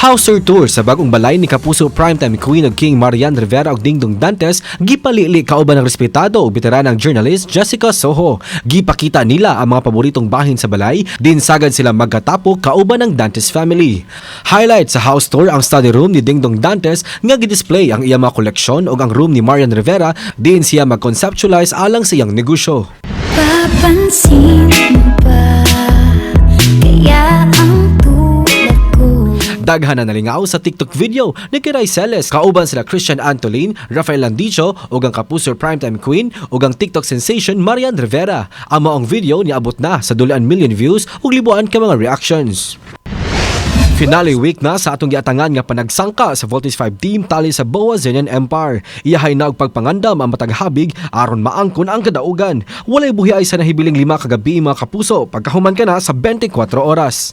House tour sa bagong balay ni Kapuso Primetime Queen ug King Marian Rivera ug Dingdong Dantes gipalili kauban ng respetado ug veteranang journalist Jessica Soho. Gipakita nila ang mga paboritong bahin sa balay, din sagad sila magkatapok kauban ng Dantes family. Highlight sa house tour ang study room ni Dingdong Dantes nga gidisplay ang iyang mga koleksyon ug ang room ni Marian Rivera diin siya mag-conceptualize alang sa iyang negosyo. Papansin mo ba kaya ang tulad ko? Daghan na nalingaw sa TikTok video ni Kiray Celis kauban sila Christian Antolin, Rafael Landicho ug ang Kapuso Primetime Queen ug ang TikTok sensation Marian Rivera. Ang maong video niabot na sa dulaan million views ug libuan ka mga reactions. Finale week na sa atong giatangan nga panagsangka sa Voltes 5 team tali sa Boa Zenian Empire. Iyahay na og pagpangandam ang matag habig aron maangkon ang kadaugan. Walay buhi ay sa nahibiling 5 kagabi, mga kapuso, pagkahuman ka na sa 24 oras.